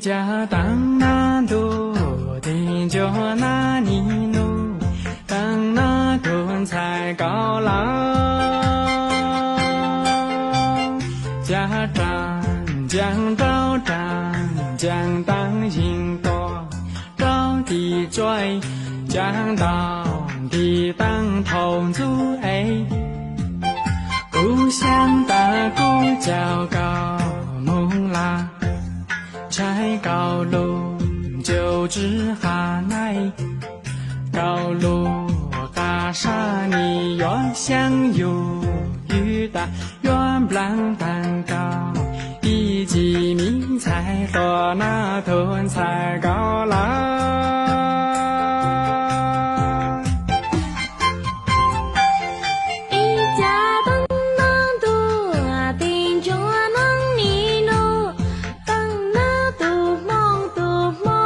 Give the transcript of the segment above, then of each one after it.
Cas teeb nab ntuj tig ncua nab nig nub, teeb nab tug ntxhais kaus lawm. Cas raag ncaag nraug raag ncaag teeb yeeg tuaj, rau tim tsuas caag ntaug nti teeb thaum ntxub es. Kuv xyaa tas kuv caum koj moog lawm, ntshai koj lug ncaus tsi has naib. Koj lug qas sab nig yuav xyaa yug ywg tas, yuav nplaag taag koj ib tsi miv ntxhais tuaj nab tug ntxhais kaus lawm. Ib cas teeb nab ntuj tig ncua nab nig nub, teeb nab tug hmoo tug hmoo.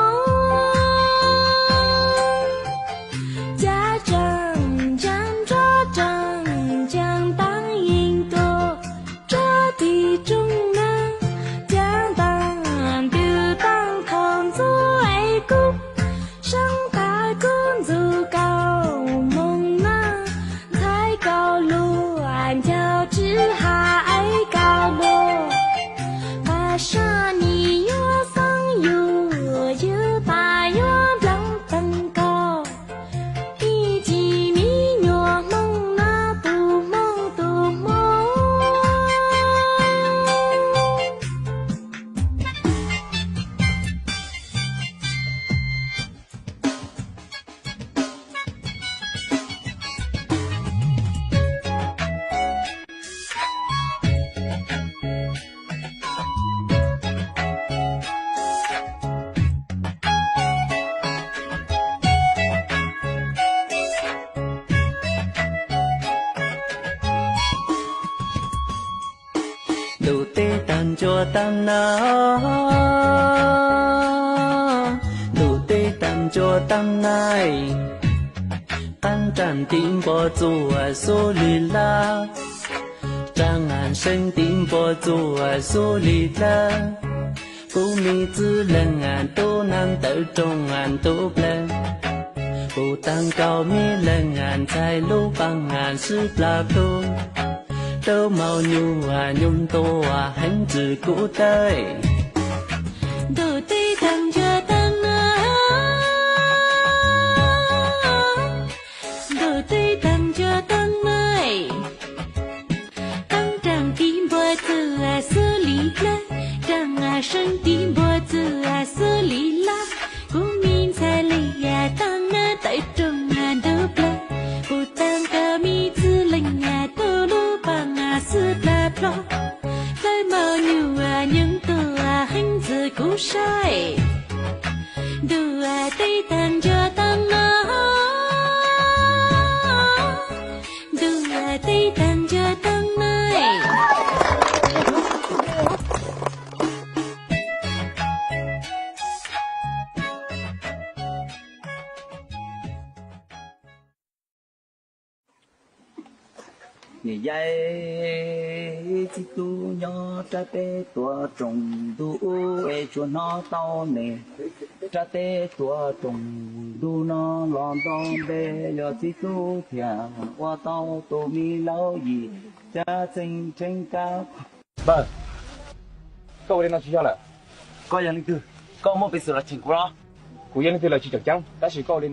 Cas raag ncaag nraug raag ncaag teeb yeeg tuaj, rau tim rooj nab caag ntaug nti teeb thaum ntxub es. Kuv xyaa tas kuv ntxub koj moog nab, ntxhais koj lug ncaus tsi has es koj lug qas sab nig yuav xyaa yug ywg tas, yuav nplaag taag koj ib tsi miv nyuas hmoo nab tug hmoo tug hmoo. Ntuj teb taag ncua taag nab, ntuj teb taag ncua taag nab, qaab raam tim npua txuas xub li lab, raam seeb tim npua txuas xub li dlawb. Kuv miv txwv leej tub nab tawm rooj ntug plawg, kuv taag koj miv leej ntxhais lub paaj sib plab plub. Rau maum nyuj nyoog ntua heev txwm kuv tawm. Ntuj teb taag ncua taag nab, ntuj teb taag ncua taag nab, qaab raam tim npua txuas xub li dlawb, raam seeb tim npua txuas xub li lab. Kuv miv ntxhais leej tub nab tawm rooj ntug plawg, kuv taag koj miv txwv leej tub lub paaj sib plab plub. Rau maum nyuj nyoog ntua heev txwm kuv saib. Ntuj teb taag ncua taag nab, ntuj teb taag ncua taag nab. Niam yaig, txiv tub nyob rab teb tuav rooj ntuj ub es tsuas hnov tau ne. Rab teb tuav rooj ntuj no los nto npe yog txiv tub thiaj ua tau tus me laub yim caj txeeg rheeb kab. Npawg, koj ua li no tsis yog lawm. Koj yog leej twg? Koj muaj peev xwm los cheem kuv los? Kuv yog leej twg los tsis tseem ceeb, tab sis koj ua li no